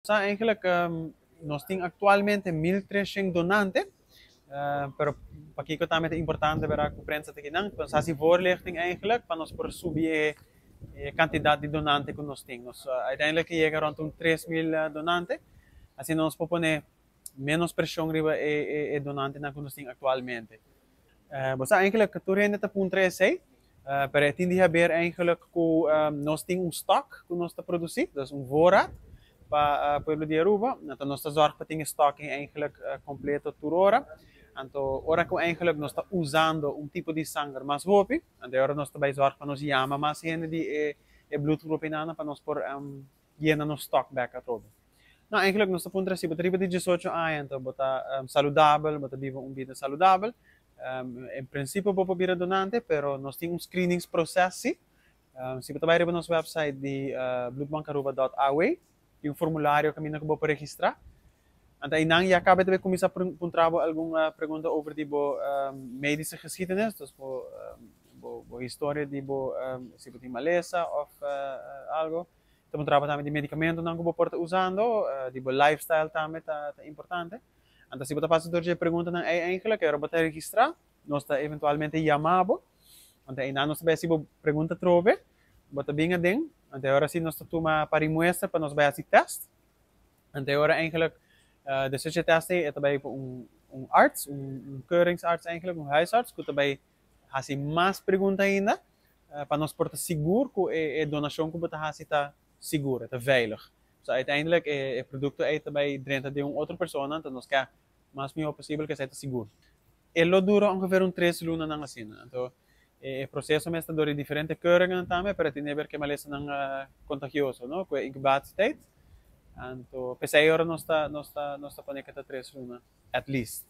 Sa eigenlijk nos tin actualmente 1300 donante, pero pakico tambe ta importante, berdad, cu prensa ta akinan, pa nos haci voorlichting eigenlijk, pa nos por subi e cantidad di donante cu nos tin. Nos uiteindelijk yega rond un 3000 donante, asina nos por pone menos presion riba e donantenan cu nos tin actualmente. Bo sa, eigenlijk tur hende ta puntra esey, pero e tin di haber eigenlijk cu nos tin un stock cu nos ta produci, dus un voorraad pa pueblo di Aruba. Anto nos ta zorg pa tin e stock eigenlijk completo tur ora. Anto ora cu eigenlijk nos ta usando un tipo di sanger mas hopi, anto ora nos ta bay zorg pa nos yama mas hende di e bloedgroep inana pa nos por yena nos stock back atrobe. No, eigenlijk nos ta puntra si bo ta riba di 18 aña, anto bo ta saludabel, bo ta biba un bida saludabel. En principio bo por bira donante, pero nos tin un screeningsproces si. Si bo ta bay riba nos website di bloedbankaruba.aw, tin un formulario caminda cu bo por registra. Anto einan ya caba tambe cuminsa puntra bo algun pregunta over di bo medische geschiedenis, dus bo historia di bo, si bo tin malesa of algo. Ta puntra bo tambe di medicamentonan cu bo por ta usando, di bo lifestyle tambe ta importante. Anto si bo ta pasa door di e preguntanan ei eigenlijk, ora bo ta registra, nos ta eventualmente yama bo. Anto einan nos ta bay haci bo pregunta trobe, bo ta bin aden, anto ora si nos ta tuma pari muestra pa nos bay haci test. Anto ora eigenlijk despues di e test ei, e ta bay pa un arts, un keuringsarts eigenlijk, un huisarts, cu ta bay haci mas pregunta ainda, pa nos por ta sigur cu e donacion cu bo ta haci ta sigur, ta veilig. So uiteindelijk e producto ei ta bay drenta den un otro persona, anto nos kier mas miho posibel cu esey ta sigur. E lo dura ongeveer un 3 lunanan asina. Anto e proceso mes ta door di diferente keuringen tambe, pero tin haber cu e malesanan contagioso, no? Cu e incubatietijd. Anto pesey ora nos ta pone cu ta 3 luna at least.